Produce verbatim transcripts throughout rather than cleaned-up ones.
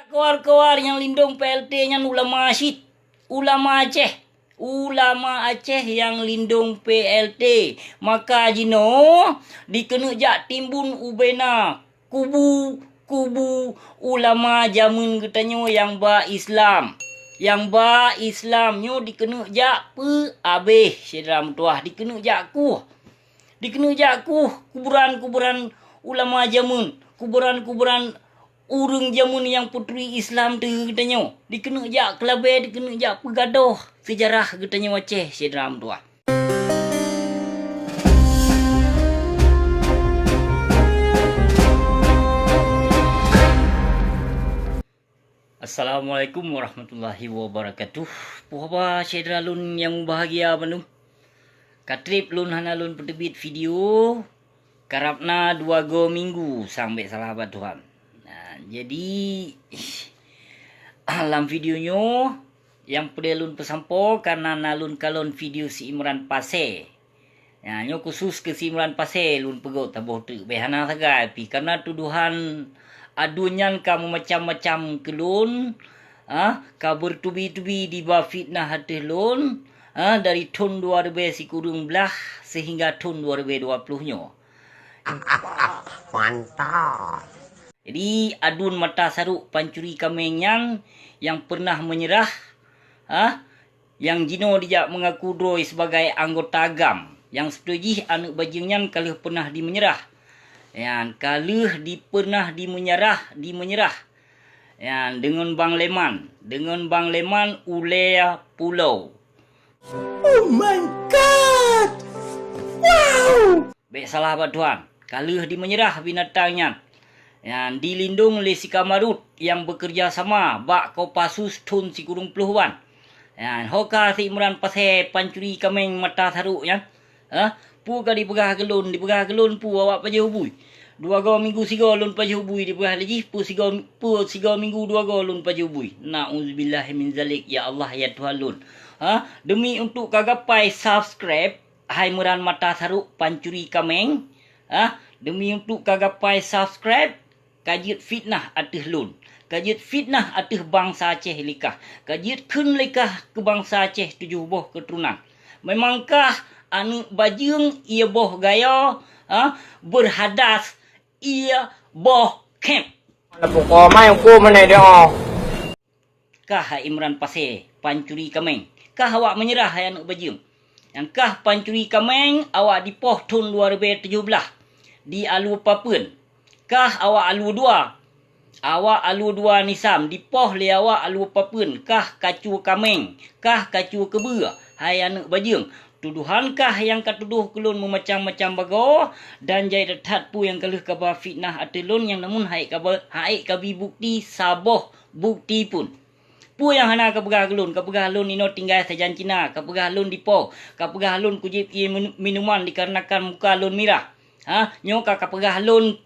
Koar-koar nyang lindong P L T nyan ulama cit, ulama Aceh. Ulama Aceh nyang lindong P L T. Maka jinoe dikeuneuk jak timbun ubena kubu-kubu ulama jameun geutanyoe nyang ba Islam. Nyang ba Islam nyoe dikeuneuk jak peuabéh, syedara meutuwah, dikeuneuk jak kueh. Dikeuneuk jak kueh kuburan-kuburan ulama jameun, kuburan-kuburan ureuëng jameun nyang peuturi Islam teuh geutanyoe. Dikeuneuk jak keulabée, dikeuneuk jak peugadôh seujarah geutanyoe Aceh, syedara meutuwah. Assalamualaikum warahmatullahi wabarakatuh. Puh haba syedara lôn nyang mubahgia bandum. Ka treb lôn hana lôn peuteubiet video, karab na dua go minggu sang bék salah bak Tuhan. Nah, jadi, lam video nyoe, nyang peudeh lôn peusampoe kareuna na lôn kalon video si Imran Pasé. Nyan, nyoe khusus keu si Imran Pasé lôn peugot saboh teuk, bék hana sagai pih, kareuna tudohan aduen nyan ka meumacam-macam keu lôn, ah, ka beutubi-tubi diba fitnah ateueh lôn, ah, dari thon dua ribée sikureueng blaih seuhingga thon dua ribée dua ploh nyoe. Mantap. Jadi, aduen mata sarok pancuri kaméng nyan nyang peureunah meunyeurah, ah, nyang jinoe dijak meungaku droe sibagai anggota gam, nyang seubeutôi jih aneuëk bajeueng nyan ka lheueh peunah jimeunyeurah. Nyan, ka lheueh dipeunah dimeunyeurah, dimeunyeurah. Nyan, deungon Bang Leman, deungon Bang Leman ulée pulo. Oh my God! Wow! Bék salah bak Tuhan, ka lheueh dimeunyeurah binatang nyan. Nyan dilindong lé si Kamarut nyang beukeureuja sama bak Kopassus thon sikureueng ploh wan. Nyan ho ka si Imran Pasé pancuri kaméng mata sarok nyan. Hah? Peue ka dipeugah keu lôn, dipeugah keu lôn peue awak pajoh bui. Dua go minggu sigo lôn pajoh bui dipeugah lé jih, peue sigo, peue sigo minggu dua go lôn pajoh bui. Nauzubillahi min zalik, ya Allah, ya Tuhan lôn. Hah? Demi untuk ka gapai subscribe, hai Imran mata sarok pancuri kaméng, ah, demi untuk ka gapai subscribe, ka jeuet fitnah ateueh lôn, ka jeuet fitnah ateueh bansa Aceh lé kah, ka jeuet kheun lé kah keu bansa Aceh tujoh boh keuturonan. Memang kah aneuëk bajeueng ié boh gayo, ah, beurhadas ié boh khép. Mana pukul mai hukum mana dia? Kah hai Imran Pasé pancuri kaméng, kah awak meunyeurah hai aneuëk bajeueng. Nyang kah pancuri kaméng awak dipoh thon dua ribée tujoh blaih di Alue Papeuen. Kah awak Alue dua, awak Alue dua Nisam dipoh lé awak Alue Papeuen, kah kacue kaméng, kah kacue keubeue hai aneuëk bajeueng. Tudohan kah nyang ka tudoh keu lôn meumacam-macam bagoe, dan jai that-that peue nyang ka lheueh kaba fitnah ateueh lôn nyang namun hai kaba, hai kabi bukti saboh bukti pun. Peue nyang hana kapeugah keu lôn, kapeugah lôn inoe tinggai sajan Cina, kapeugah lôn dipo, kapeugah lôn kujieb ié minu-, minuman dikarenakan muka lôn mirah. Ha, nyoe ka kapeugah lôn,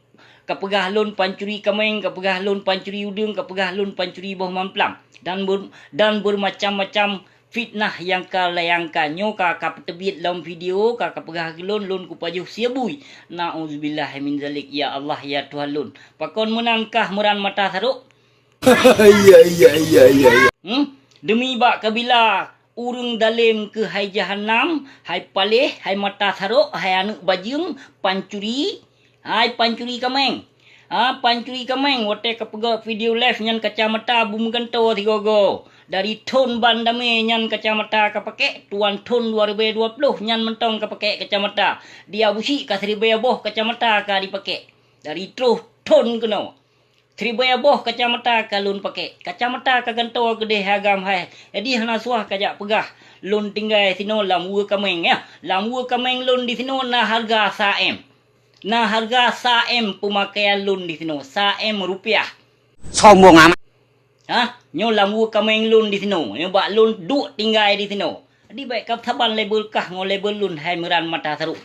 kapeugah lôn pancuri kaméng, kapeugah lôn pancuri udeueng, kapeugah lôn pancuri boh mamplam, dan ber-, dan bermacam-macam fitnah nyang ka layangkan. Nyoe ka kapeuteubiet lom video, ka kapeugah keu lôn, lôn kupajoh sie bui. Nauzubillah min zalik, ya Allah, ya Tuhan lôn. Pakon meunan kah Imran mata sarok? Iya, iya, iya, iya, iya. Hmm? Demi bak kabila ureuëng dalem keu hai jahanam, hai paléh, hai mata sarok, hai aneuëk bajeueng, pancuri, hai pancuri kaméng. Ha, pancuri kaméng, watée kapeugah video live nyan kacamata beumeugantoe sigoe-goe. Dari thon ban damé nyan kacamata kapakék, tuan thon dua ribée dua ploh nyan mantong kapakék kacamata. Di Abusyik ka siribée boh kacamata ka dipakék. Dari troh thon keunoe. Siribée boh kacamata ka lôn pakék. Kacamata ka gantoe keudeh agam hai. Jadi hana suah kajak peugah lôn tinggai sinoe lam weue kaméng, ya. Lam weue kaméng lôn disinoe na hareuga sa M. Na hareuga sa M peumakaian lôn disinoe, sa M rupiah. Sombong amat. Hah? Nyoe lam weue kaméng lôn disinoe. Nyoe bak lôn duek tinggai disinoe. Jadi bék kapeusaban label kah ngon label lôn hai Imran mata sarok.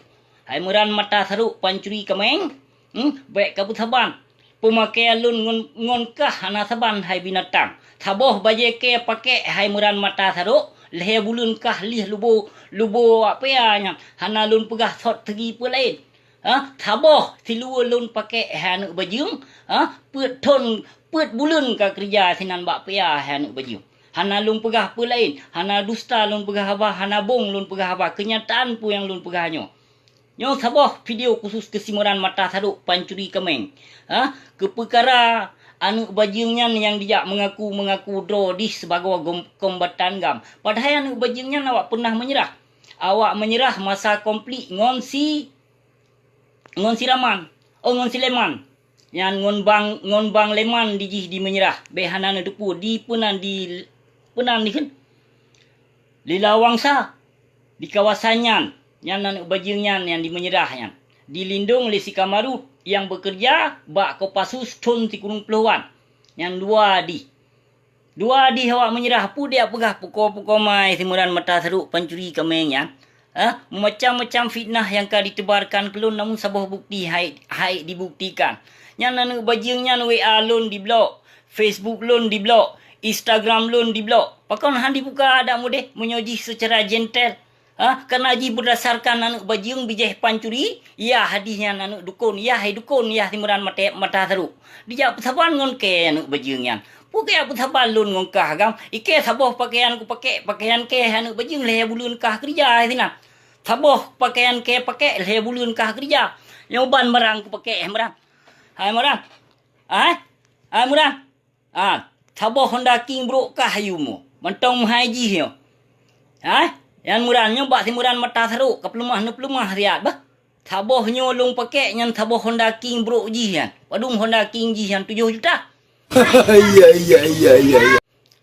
Hai Imran mata sarok pancuri kaméng. Hmm, bék kapeusaban. Peumakaian lôn ngon, ngon kah hana saban hai binatang. Saboh bajée kée pakék hai Imran mata sarok, lhée buleuen kah lih lubo, lubo apea nyan hana lôn peugah sot seugi peue laén. Ha, saboh siluweue lôn pakék hai aneuëk bajeueng, ha, peuet thon Peuet buleuen ka keureuja sinan bak P A hai aneuk bajeueng. Hana lôn peugah peue laén, hana dusta lôn peugah haba, hana bông lôn peugah haba, keunyataan peue nyang lôn peugah nyoe. Nyoe saboh video khusus keu si Meuran Mata Sarok pancuri kaméng. Ha, keu peukara aneuk bajeueng nyan nyang dijak meungaku-meungaku droe dih sibagoe gom-, kombatan GAM. Padahai aneuk bajeueng nyan awak peunah meunyeurah. Awak meunyeurah masa konflik ngon si ngon si Raman, oh, ngon si Leman. Nyan ngon bang, ngon bang Leman di jih di meunyeurah, bèk hana neuteupeue di peunan di, peunan dikheun. Lila Wangsa, di kawasan nyan, nyan aneuk bajeueng nyan nyang di meunyeurah nyan, dilindong lé si Kamarut nyang beukeureuja bak Kopassus thon sikureueng ploh wan. Nyan dua di. Dua dih awak meunyeurah, peue dijak peugah pukoe-pukoe mai si Meuran Mata Sarok pancuri kaméng nyan? Ha? Macam-macam fitnah nyang ka diteubarkan keu lôn, namun saboh bukeuti hai, hai dibuktikan. Nyan aneuk bajeueng nyan W A lôn diblok, Facebook lôn diblok, Instagram lôn diblok. Pakon han dibuka adak mudeh meunyoe jih seucara gentle? Ha, kareuna jih beurdasarkan aneuk bajeueng bijéh pancuri, yah dih nyan aneuk dukon, yah hai dukon, yah si Meuran Mata, Mata Sarok. Dijak peusaban ngon kèe aneuk bajeueng nyan. Peue kajak peusaban lôn ngon kah GAM? Ikèe saboh pakaian kupakèk, pakaian kèe hai aneuk bajeueng lhèe buleuen kah keureuja hai sinan. Saboh pakaian kèe pakèk lhèe buleuen kah keureuja. Nyoe ban barang kupakèk hai Meuran. Hai Meuran. Hai? Hai Meuran. Ha, saboh Honda King brôk kah yum, mantong meuhai jih nyoe. Ha, nyan Meuran nyoe bak si Meuran Mata Sarok ka peuleumah, neupeuleumah siat bah. Saboh nyoe lôn pakèk nyan saboh Honda King brôk jih nyan. Padum Honda King jih nyan tujoh juta. Iya, iya, iya, iya, iya.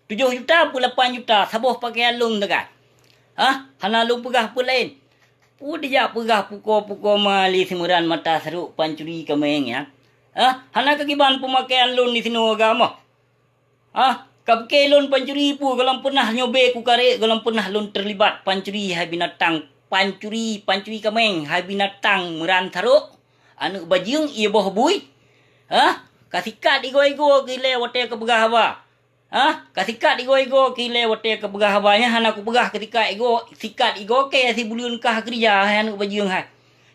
Tujoh juta peue lapan juta saboh pakaian lôn teuka. Ha, hana lôn peugah peue laén. Peue dijak peugah pukoe-pukoe ma lé si Meuran Mata Sarok pancuri kaméng nyan? Ha, hana kakiban peumakaian lôn disinoe agam? Ha, kapike lôn pancuri peue, gohlom peunah nyoe bèe kukarek, gohlom peunah lôn teulibat pancuri hai binatang, pancuri, pancuri kaméng hai binatang Meuran Sarok, aneuk bajeueng ié boh bui. Ha, kasikat igoe-igoe keu ilèe watèe kapeugah haba. Ha, kasikat igoe-igoe keu ilèe watèe kapeugah haba nyan, hana kupeugah keu sikat igoe, sikat igoe kèe sibuleuen kah keureuja hai aneuk bajeueng hai.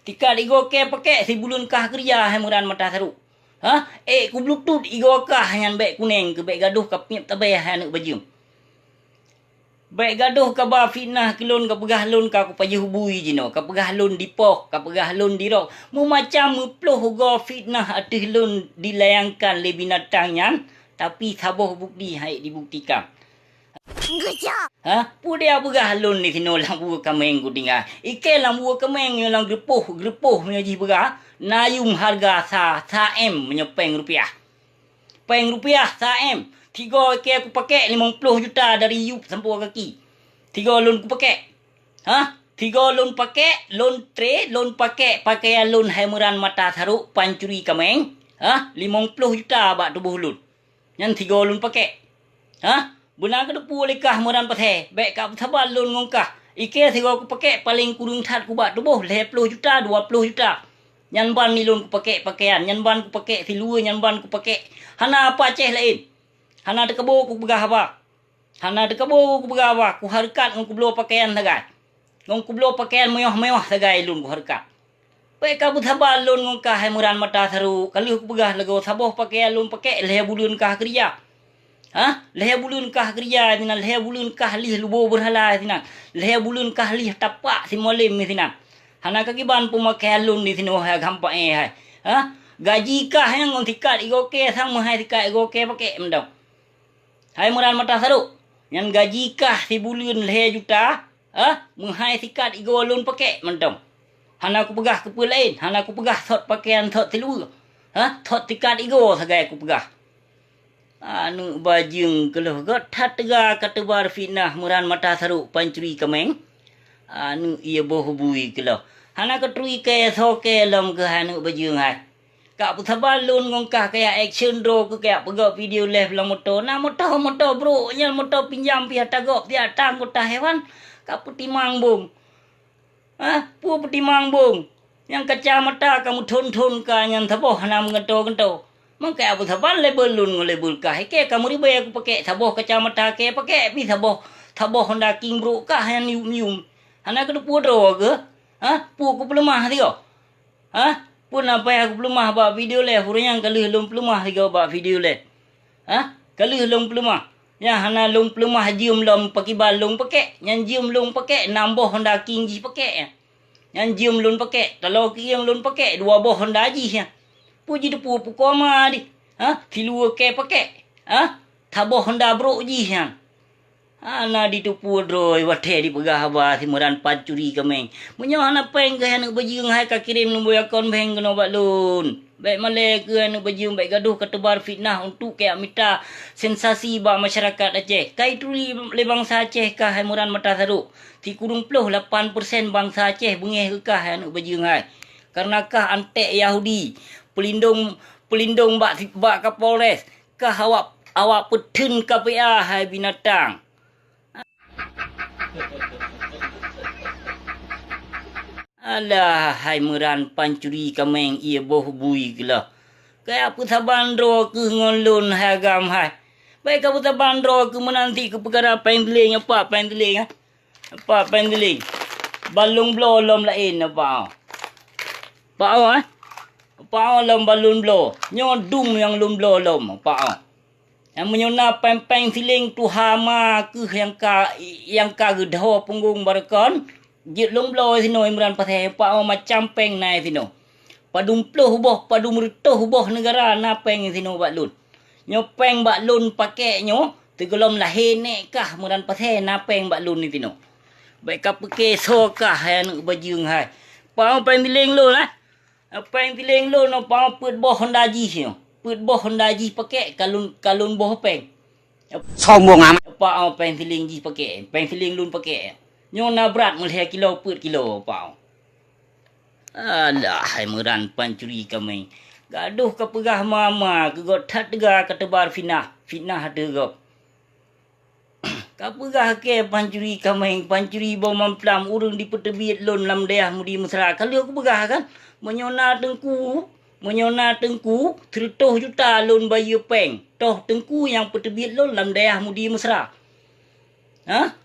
Sikat igoe kèe pakèk sibuleuen kah keureuja hai Meuran Mata Sarok. Ha, ék kubluetut igoe kah nyan bèk kunéng keu bèk gadôh kapeumiet tabèe hai aneuk bajeueng. Bèk gadôh kaba fitnah keu lôn, kapeugah lôn ka kupajoh bui jinoe, kapeugah lôn dipoh, kapeugah lôn dirok. Meumacam meuploh goe fitnah ateueh lôn dilayangkan lé binatang nyan, tapi saboh bukeuti hai dibuktikan. Ha? Peue dijak peugah lôn disinoe lam buet kaméng kutinggai? Ikèe lam buet kaméng nyoe lam geureupoh, geureupoh meunyoe jih peugah, na yum hareuga sa, sa M meunyoe péng rupiah. Péng rupiah sa M. Sigoe ikèe kupakèk limong ploh juta dari yup sampoe kaki. Sigoe lôn kupakèk. Ha? Sigoe lôn pakèk, lôn tré, lôn pakèk pakaian lôn hai Meuran Mata Sarok pancuri kaméng. Ha? Limong ploh juta bak tuboh lôn. Nyan sigoe lôn pakèk. Ha? Beuna keuteupeu lé kah Meuran Pasè, bèk ka peusaban lôn ngon kah. Ikèe sigoe kupakèk paleng kureueng that kubak tuboh lhèe ploh juta, dua ploh juta. Nyan ban ni lôn kupakèk pakaian, nyan ban kupakèk siluweue, nyan ban kupakèk. Hana apa cèh laén. Hana teukaboe kupeugah haba. Hana teukaboe kupeugah haba, kuhareukat ngon kubloe pakaian sagai. Ngon kubloe pakaian meuyoh-meuyoh sagai lôn kuhareukat. Bèk ka peusaban lôn ngon kah hai Meuran Mata Sarok, ka lheueh kupeugah lagoe saboh pakaian lôn pakèk lhèe buleuen kah keureuja. Ha? Lhèe buleuen kah keureuja sinan, lhèe buleuen kah lheueh lubo beurhala sinan. Lhèe buleuen kah lheueh tapak si Mualem sinan. Hana kakiban peumakaian lôn disinoe hai gampang eh hai. Ha? Gaji kah nyan ngon sikat igoe kèe sang meuhai sikat igoe kèe pakèk mantong. Hai Meuran Mata Sarok, nyan gaji kah sibuleuen lhèe juta, ha? Meuhai sikat igoe lôn pakèk mantong. Hana kupeugah keu peue laén, hana kupeugah sot pakaian sot siluweue. Ha? Sot sikat igoe sagai kupeugah. Aneuk bajeueng keuloh, göt that teuga ka teubar fitnah Meuran Mata Sarok pancuri kaméng. Aneuk ié boh bui keuloh. Hana katuri kèe soe kèe lom keuh aneuk bajeueng hai. Ka peusaban lôn ngon kah kajak action droe keuh kajak peugöt video live lam moto. Na moto-moto brôk nyan, moto pinjam pih ata göt, pih ata anggota hewan. Ka peutimang bông. Ha? Peue peutimang bông? Nyang kacamata ka meuthon-thon ka nyan saboh hana meugantoe-gantoe. Mangkèe peusaban label lôn ngon label kah. Ikèe ka meuribèe kupakèk saboh kacamata kèe pakèk pih saboh, saboh Honda King brôk kah nyan yum-yum. Hana kateupeue droe keuh? Ha? Peue kupeuleumah sigoe? Ha? Peue na payah kupeuleumah bak video lé, ureueng nyang ka lheueh lôn peuleumah sigoe bak video lé. Ha? Ka lheueh lôn peuleumah. Nyang hana lôn peuleumah jeuem lom pakriban lôn pakèk. Nyang jeuem lôn pakèk nam boh honda king jih pakèk. Nyang jeuem lôn pakèk, taloe keuieng lôn pakèk, dua boh honda jih nyan. Peue jiteupeue pukoe ma dih? Ha? Siluweue kèe pakèk? Ha? Saboh honda brôk jih nyan. Hana jiteupeue droe watèe jipeugah haba si Meuran pancuri kaméng. Meunyoe hana péng keuh aneuk bajeueng hai ka kirém nomor akon bank keunoe bak lôn. Bèk malèe keuh aneuk bajeueng, bèk gadôh ka teubar fitnah untuk kajak mita sensasi bak masyarakat Aceh. Ka jituri lé bansa Aceh kah hai Meuran mata sarok. Sikureueng ploh lapan persen bansa Aceh beungèh keu kah hai aneuk bajeueng hai. Kareuna kah antek Yahudi, peulindong, peulindong bak, bak Kapolres. Kah awak, awak peutheun K P A hai binatang. Alah hai Meuran pancuri kaméng ié boh bui geuloh. Kajak peusaban droe keuh ngon lôn hai agam hai. Bèk ka peusaban droe keuh meunan cit keu peukara péng siléng, apa péng siléng, ha? Apa péng siléng? Ban lôn bloe lom laén apa? Apa, eh? Apa lom ban lôn bloe? Nyoe dum nyang lôn bloe lom, apa? Nyang meunyoe na péng-péng siléng tuha ma keuh nyang ka, nyang ka geudhoe punggong barokon, jeuet lôn bloe sinoe Imran Pasè, peuet macam péng na sinoe. Padum ploh boh, padum reutôh boh neugara na péng sinoe bak lôn. Nyoe péng bak lôn pakèk nyoe, sigohlom lahé nèk kah Imran Pasè na péng bak lôn sinoe. Bèk ka peuke soe kah hai aneuk bajeueng hai. Peuet péng siléng lôn, eh? Péng siléng lôn, apa peuet boh honda jih nyoe. Peuet boh honda jih pakèk ka lôn, ka lôn boh péng. Sombong amat. Apa péng siléng jih pakèk, péng siléng lôn pakèk. Nyoe na brat meulhèe kilo, peuet kilo, apa. Alah, hai Imran pancuri kaméng. Gadôh ka peugah ma-ma keu gob that teuga ka teubar fitnah, fitnah ateueh gob. Ka peugah kèe pancuri kaméng, pancuri boh mamplam, ureueng jipeuteubiet lôn lam dayah Mudi Mesra. Ka lheueh kupeugah kan, meunyoe na teungku, meunyoe na teungku, seureutôh juta lôn bayeue péng. Toh teungku nyang peuteubiet lôn lam dayah Mudi Mesra. Hah?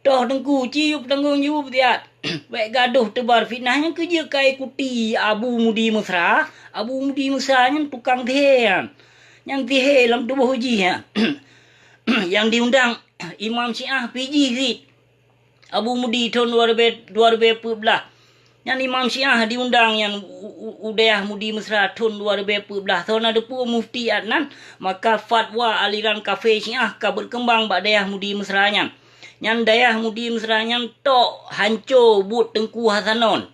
Toh teungku, ci yue peutanggong jaweueb siat. Bèk gadôh teubar fitnah nyan keuh jeuet ka ikuti Abu Mudi Mesra. Abu Mudi Mesra nyan tukang sihé nyan. Nyan sihé lam tuboh jih nyan. Nyang diundang Imam Syiah pih jih cit. Abu Mudi thôn dua ribèe, dua ribèe peuet blah. Nyan Imam Syiah diundang nyan u, u, u dayah Mudi Mesra thôn dua ribèe peuet blah. Soe na teupeue Mufti Adnan, maka fatwa aliran kafé Syiah ka beukeumbang bak dayah Mudi Mesra nyan. Nyan dayah Mudi Mesra nyan tok hanco buet Teungku Hasanon.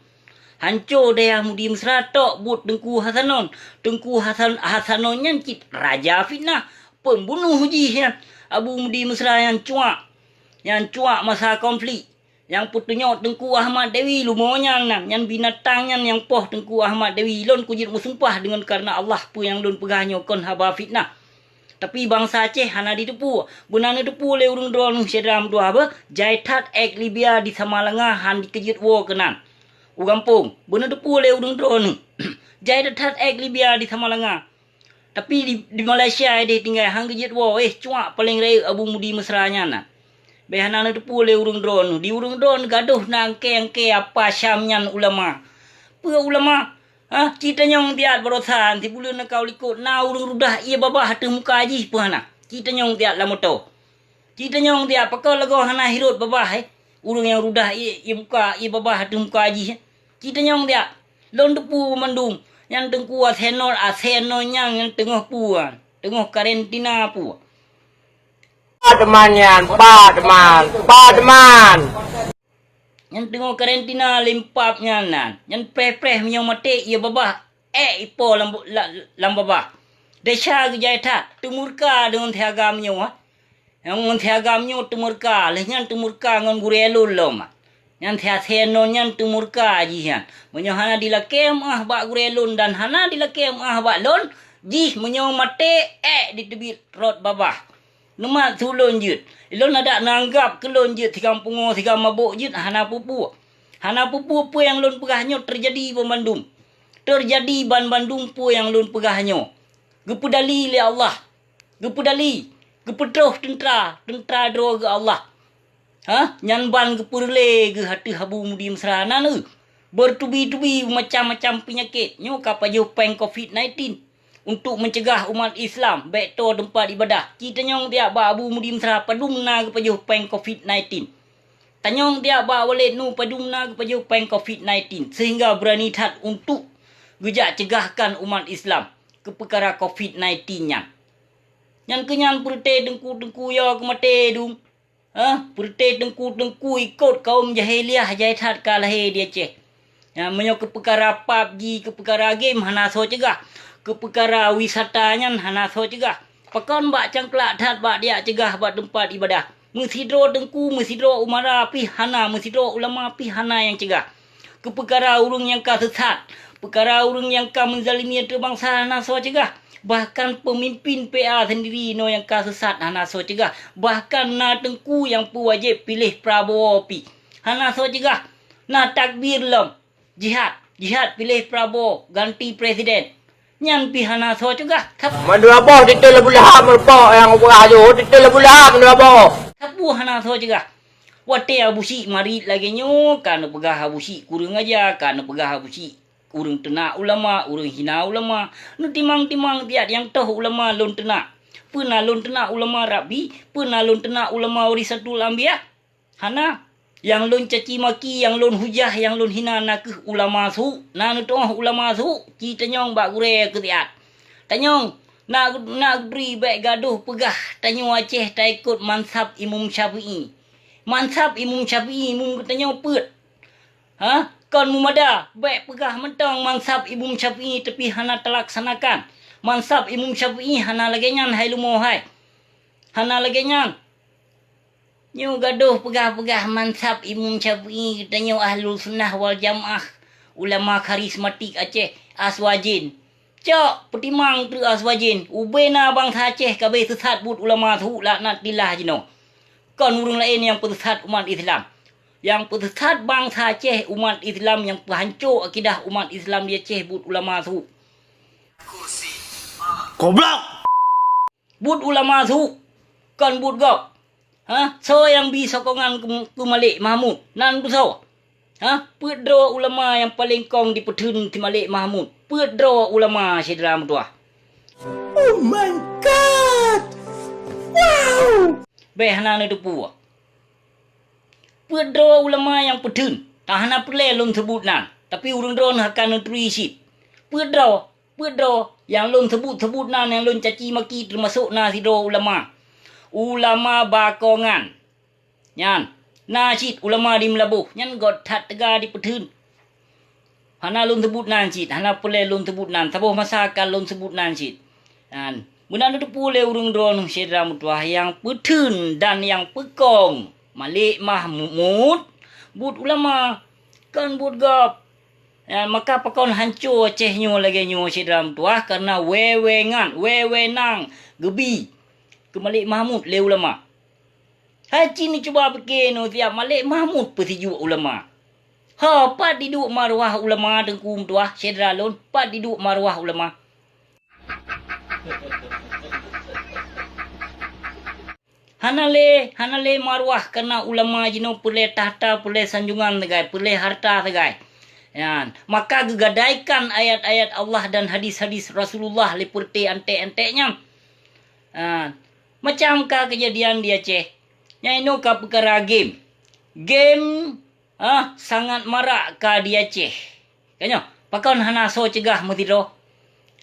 Hanco dayah Mudi Mesra tok buet Teungku Hasanon. Teungku Hasan, Hasanon nyan cit raja fitnah, peumbunoh jih nyan. Abu Mudi Mesra nyan cuak. Nyan cuak masa konflik. Nyang peutunyok Teungku Ahmad Dewi lumo nyan, nyan binatang nyan nyang poh Teungku Ahmad Dewi. Lôn kujeuet meusumpah deungon kareuna Allah peue nyang lôn peugah nyoe kon haba fitnah. Tapi bansa Aceh hana jiteupeue. Beuna neuteupeue lé ureueng droeneuh syedara meutuah beuh, jai that ék Libya di Samalanga han jikeujeuet woe keunan u gampông. Beuna neuteupeue lé ureueng droeneuh. Jai that ék Libya di Samalanga. Tapi di, di Malaysia deh tinggai han geujeuet woe, eh, cuak paleng rayeuk Abu Mudi Mesra nyan na. Bèk hana neuteupeue lé ureueng droeneuh. Di ureueng droeneuh gadôh na angkée-angkée apa Syam nyan ulama. Peue ulama? Ha? Ci tanyong siat barosan, sibuleuen na ka u likot, na ureueng rudah ié babah ateueh muka jih peue hana? Ci tanyong siat lam moto. Ci tanyong siat, pakon lagoe hana hirot babah, eh? Ureueng nyang rudah ié, ié muka, ié babah ateueh muka jih, eh? Ci tanyong siat. Lôn teupeue mandum. Nyan Teungku Asenol, Asenol nyan, nyan teungoh peue? Teungoh karantina peue? Pademan nyan, pademan, pademan. Nyan teungoh karantina lé pap nyan nan. Nyan preh-preh meunyoe maté ié babah, ék ipo lam, la-, lam babah. Desya geujai that, teumurka deungon siaga meunyoe, ha. Nyang ngon siaga meunyoe teumurka, lheueh nyan teumurka ngon gurée lôn lom. Nyan si Asenol nyan teumurka jih nyan. Meunyoe hana jilakée meu'ah bak gurée lôn dan hana jilakée meu'ah bak lôn, jih meunyoe maté, ék jiteubiet rot babah. Neumat su lôn jeuet. Lôn adak neuanggab keu lôn jeuet sigoe pungo, sigoe mabök jeuet, hana peue-peue. Hana peue-peue, peue nyang lôn peugah nyoe teujadi banmandum. Teujadi banmandum peue nyang lôn peugah nyoe. Geupeudali lé Allah. Geupeudali, geupeutroh teuntra, teuntra droe geuh Allah. Ha? Nyan ban geupeureulée geuh ateueh Abu Mudi Mesra nan, eh. Beutubi-tubi macam-macam peunyakét. Nyoe ka pajoh péng covid nineteen. untuk meucegah umat Islam bék toe teumpat ibadah. Ci tanyong tiak bak Abu Mudi Mesra padum na geupajoh péng covid nineteen. Tanyong tiak bak Waled Nu padum na geupajoh péng covid nineteen, sehingga beurani that untuk geujak cegahkan umat Islam keu peukara covid nineteen nyan. Nyan keuh nyan peureuté teungku-teungku yo keu maté dum. Hah? Peureuté teungku-teungku ikot kaum jahiliah jai that ka lahé di Aceh. Nyan meunyoe keu peukara pub ji, keu peukara game hana soe cegah. Keu peukara wisata nyan hana soe cegah. Pakon bak cangklak that bak diak cegah bak teumpat ibadah. Meusidroe teungku, meusidroe umara pih hana, meusidroe ulama pih hana nyang cegah. Keu peukara ureuëng nyang ka seusat, peukara ureuëng nyang ka meuzalimi ateueh bansa hana soe cegah. Bahkan peumimpin P A seundiri inoe nyang ka seusat hana soe cegah. Bahkan na teungku nyang peuwajéb piléh Prabowo pih hana soe cegah. Na takbir lom, jihad, jihad piléh Prabowo ganti presiden. Nyan pih hana soe cegah. Sab- Mandua boh titeul Abu Lahab meureumpok nyang ubah ajoh, titeul Abu Lahab mandua boh. Sapeue hana soe cegah. Watée Abu Syik marit lagée nyoe, ka neupeugah Abu Syik kureueng aja, ka neupeugah Abu Syik ureuëng teunak ulama, ureuëng hina ulama. Neutimang-timang tiat nyang toh ulama lôn teunak. Peue na lôn teunak ulama Rabbi, peue na lôn teunak ulama Warisatul Anbiya? Hana. Nyang lôn caci maki, nyang lôn hujah, nyang lôn hina nakeuh ulama su. Na neutuoh ulama su, ci tanyong bak gurée keu siat. Tanyong, na, na geubri bék gadoh peugah tanyoe Aceh taikot mansab Imum Syafi'i. Mansab Imum Syafi'i, Imum geutanyoe peuet. Ha? Kon mumada, bék peugah mantong mansab Imum Syafi'i tapi hana talaksanakan. Mansab Imum Syafi'i hana lagée nyan hai lumoe hai. Hana lagée nyan. Nyoe gadoh peugah-peugah mansab Imum Syafi'i, geutanyoe Ahlussunnah wal Jamaah, ulama karismatik Aceh, Aswajen. Cok, peutimang treuk Aswajen, ubena bansa Aceh ka abéh seusat buet ulama su laknatillah jinoe. Kon ureuëng laén nyang peuseusat umat Islam. Nyang peuseusat bansa Aceh, umat Islam, nyang peuhanco akidah umat Islam di Aceh buet ulama su. Goblok! Buet ulama su, kon buet gob. Ha? Soe nyang bi sokongan keu, keu Malik Mahmud? Nan beusoe? Ha? Peuet droe ulama nyang paleng kong dipeutheun si Malik Mahmud. Peuet droe ulama syedara meutuwah. Oh my God! Wow! Bék hana neuteupeue. Peuet droe ulama nyang peutheun, tan hana peureulée lôn seubut nan, tapi ureuëng droeneuh akan neuturi cit. Peuet droe, peuet droe nyang lôn seubut-seubut nan nyang lôn caci maki teumasok na sidroe ulama. Ulama bakongan. Nyan, na cit ulama di Meulaboh, nyan göt that teuga dipeutheun. Hana lôn seubut nan cit, hana peureulée lôn seubut nan, saboh masa ka lôn seubut nan cit. Nyan, meunan neuteupeue lé ureuëng droeneuh syedara meutuwah nyang peutheun dan nyang peukong Malik Mahmud, buet ulama, kon buet gob. Nyan, maka pakon hanco Aceh nyoe lagée nyoe syedara meutuwah, kareuna wewengan, wewenang geubi keu Malik Mahmud lé ulama. Hai ci neucuba pike nyoe siab Malik Mahmud peusijuek ulama. Ho, pat diduek maruah ulama teungku meutuwah syedara lôn, pat diduek maruah ulama. Hana lé, hana lé maruah kareuna ulama jinoe peureulée takhta, peureulée sanjungan sagai, peureulée harta sagai. Nyan, maka geugadaikan ayat-ayat Allah dan hadis-hadis Rasulullah lé peureute antek-antek nyan. Ha, macam ka keujadian di Aceh. Nyang inoe ka peukara game. Game, ha, sangat marak ka di Aceh. Ka nyoe, pakon hana soe cegah meusidroe?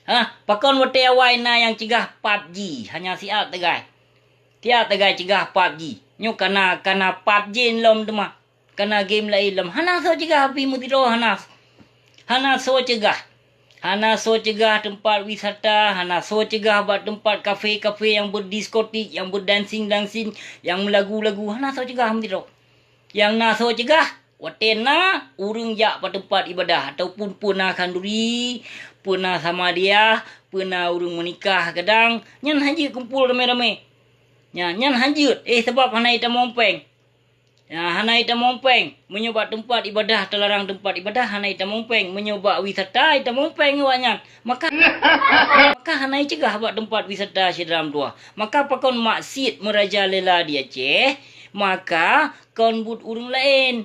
Ha, pakon watée awai na nyang cegah pub ji, hanya siat teugai. Siat teugai cegah pub ji. Nyoe kana, kana pub ji lom teuma. Kana game laén lom, hana soe cegah pih meusidroe, hana. Hana soe cegah. Hana soe cegah teumpat wisata, hana soe cegah bak teumpat kafe-kafe nyang beudiskotik, nyang beudancing-dancing, nyang meulagu-lagu, hana soe cegah meusidroe. Nyang na soe cegah, watée na ureuëng jak bak teumpat ibadah ataupun peue na khanduri, peue na samadiah, peue na ureuëng meunikah kadang, nyan hana jeuet kumpul ramé-ramé. Nyan, nyan hana jeuet, eh, sabab hana itamong péng. Ya, hana itamong péng. Meunyoe bak teumpat ibadah teularang teumpat ibadah, hana itamong péng. Meunyoe bak wisata itamong péng awaknyan, maka, maka hana icegah bak teumpat wisata syedara meutuwah. Maka pakon maksiet meurajalela di Aceh, maka kon buet ureuëng laén.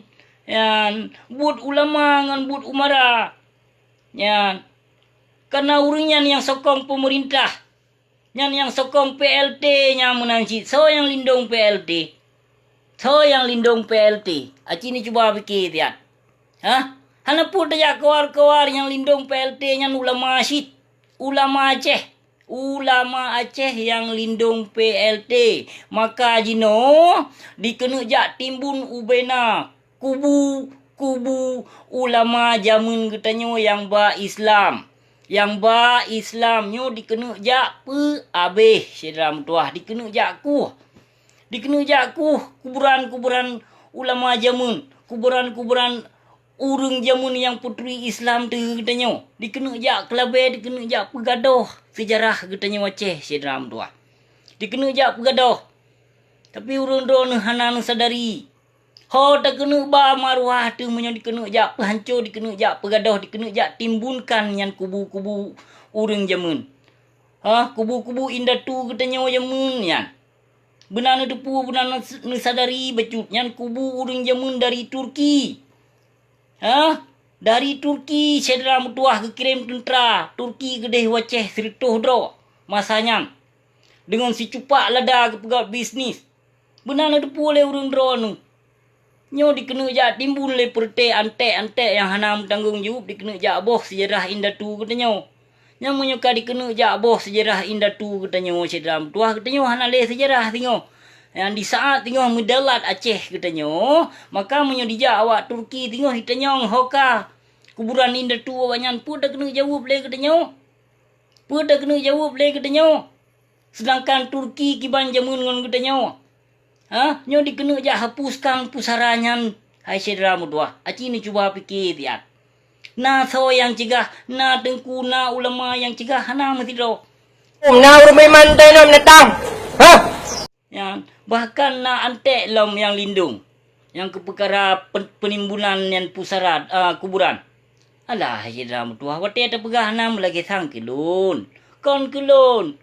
Nyan, buet ulama ngon buet umara. Nyan, Kareuna ureuëng nyan nyang sokong peumeurintah, nyan nyang sokong P L T nyan meunan cit. Soe nyang lindong P L T? Soe nyang lindong P L T? Aci ni cuba pike siat. Hah? Hana peue tajak keuwar-keuwar, nyang lindong P L T nyan ulama cit. Ulama Aceh. Ulama Aceh nyang lindong P L T. Maka jinoe dikeuneuk jak timbun ubena kubu-kubu ulama jameun geutanyoe nyang ba Islam. Nyang ba Islam nyoe dikeuneuk jak peuabéh, syedara meutuwah, dikeuneuk jak kueh. Dikeuneuk jak kueh kuburan-kuburan ulama jameun, kuburan-kuburan ureuëng jameun nyang peuturi Islam teuh geutanyoe. Dikeuneuk jak keulabée, dikeuneuk jak peugadôh seujarah geutanyoe Aceh, syedara meutuwah. Dikeuneuk jak peugadôh. Tapi ureuëng droeneuh hana neusadari. Ho takeuneuk ba maruah teuh meunyoe dikeuneuk jak peuhanco, dikeuneuk jak peugadôh, dikeuneuk jak timbunkan nyan kubu-kubu ureuëng jameun. Ha, kubu-kubu indatu geutanyoe jameun nyan. Beuna neuteupeue, beuna neus-, neusadari bacut nyan kubu ureuëng jameun dari Turki. Ha? Dari Turki syedara meutuwah geukirém teuntra Turki keudeh u Aceh sireutôh droe masa nyan. Deungon sicupak lada geupeugét bisnis. Beuna neuteupeue lé ureuëng droeneuh. Nyoe dikeuneuk jak timbun lé peureute anték-anték nyang hana meutanggong jaweueb, dikeuneuk jak boh seujarah indatu geutanyoe. Nyang meunyoe ka dikeuneuk jak boh seujarah indatu geutanyoe, syedara meutuwah, geutanyoe hana lé seujarah singoh. Nyang di saát singoh meudaulat Aceh geutanyoe, maka meunyoe dijak awak Turki singoh jitanyong ho ka kuburan indatu awaknyan, peue takeuneuk jaweueb lé geutanyoe? Peue takeuneuk jaweueb lé geutanyoe? Seudangkan Turki kiban jameun ngon geutanyoe. Ha? Nyoe dikeuneuk jak hapuskan pusara nyan, hai syedara meutuwah. Aci neucuba pike siat. Na soe nyang cegah, na teungku, na ulama nyang cegah, hana meusidroe. Na ureuëng meuiman teuh lom datang. Ha? Nyan, bahkan na anték lom nyang lindong, nyang keu peukara pen-, peunimbunan nyan pusara, a, kuburan. Alah, syedara meutuwah, watée tapeugah hana meulagée sang keu lôn. Kon keu lôn.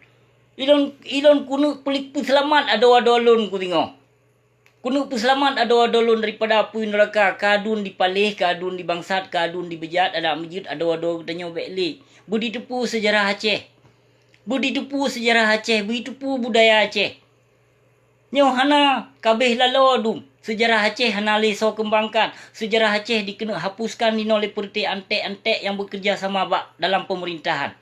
Ilôn, ilôn keuneuk peulik peuseulamat adoe-adoe lôn keu singoh. Keuneuk peuseulamat adoe-adoe lôn daripada apui neuraka, ka dun dipaléh, ka dun dibangsat, ka dun dibeujat, adak meujeuet adoe-adoe geutanyoe bék lé. Beuditeupeue seujarah Aceh. Beuditeupeue seujarah Aceh, beuditeupeue budaya Aceh. Nyoe hana kabéh laloe dum, seujarah Aceh hana lé soe keumbangkan, seujarah Aceh dikeuneuk hapuskan dinoe lé peureute anték-anték nyang beukeureuja sama bak dalam peumeurintahan.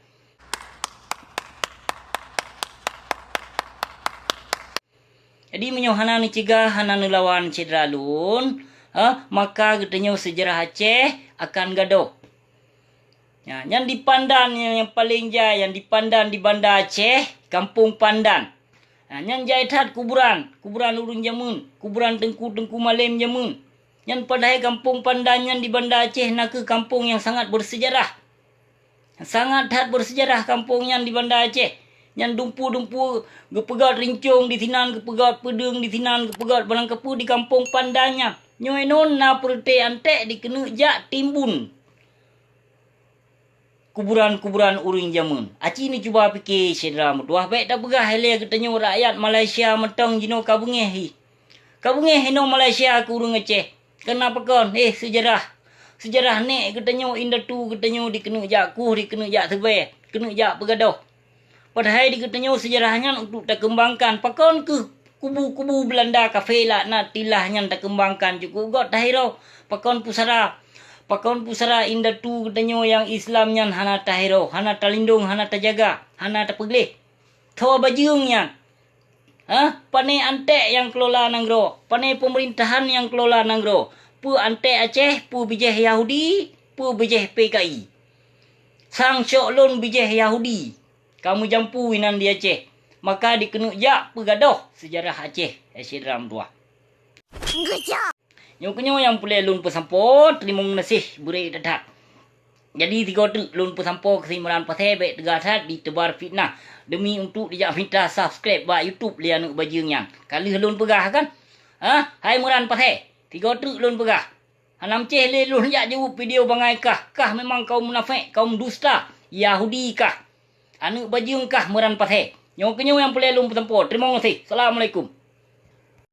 Jadi, meunyoe hana neucegah, hana neulawan syedara lôn, ha, maka geutanyoe seujarah Aceh akan gadôh. Ya, nyan di Pandan nyang, nyang paleng jai, nyang di Pandan di Banda Aceh, Kampong Pandan. Ha, nyan jai that kuburan, kuburan ureuëng jameun, kuburan teungku-teungku malém jameun. Nyan padahai Kampong Pandan nyan di Banda Aceh nakeuh kampong nyang sangat beuseujarah. Sangat that beuseujarah kampong nyan di Banda Aceh. Nyan dumpu-dumpu geupeugét rincong disinan, geupeugét peudeueng disinan, geupeugét barang kapeue di Kampong Pandan nyan. Nyoe non na peureute anték dikeuneuk jak timbun kuburan-kuburan ureuëng jameun. Aci neucuba pike syedara meutuwah, bék tapeugah ilée geutanyoe rakyat Malaysia mantong jinoe ka beungéh hi. Ka beungéh inoe Malaysia keu ureuëng Aceh. Keunapa kon? Eh, seujarah. Seujarah nék geutanyoe, indatu geutanyoe dikeuneuk jak kueh, dikeuneuk jak seubée, dikeuneuk jak peugadôh. Padahai di geutanyoe seujarah nyan untuk takeumbangkan. Pakon keuh kubu-kubu Beulanda kafé laknatillah nyan takeumbangkan, cukôp göt tahiroe? Pakon pusara, pakon pusara indatu geutanyoe nyang Islam nyan hana tahiroe, hana talindong, hana tajaga, hana tapeugléh? Tho bajeueng nyan. Hah? Pané anték nyang keulola nanggroe? Pané peumeurintahan nyang keulola nanggroe? Peue anték Aceh, peue bijéh Yahudi, peue bijéh P K I? Sang syok lôn bijéh Yahudi ka meujampu inan di Aceh, maka dikeuneuk jak peugadôh seujarah Aceh, eh, syedara meutuwah. Nyoe keunyoe nyang peureulée lôn peusampoe, teurimong gaséh beurée that-that. Jadi, sigoe teuk lôn peusampoe keu si Imran Pasé bék teuga that diteubar fitnah, deumi untuk dijak mita subscribe bak YouTube lé aneuëk bajeueng nyan. Ka lheueh lôn peugah kan? Hah? Hai Imran Pasé, sigoe teuk lôn peugah. Hana meucéh lé lôn jak jaweueb video bangai kah. Kah memang kaum munafék, kaum dusta, Yahudi kah. Aneuëk bajeueng kah Imran Pasé. Nyoe keunyoe nyang peureulée lôn peusampoe. Teurimong gaséh. Assalamualaikum.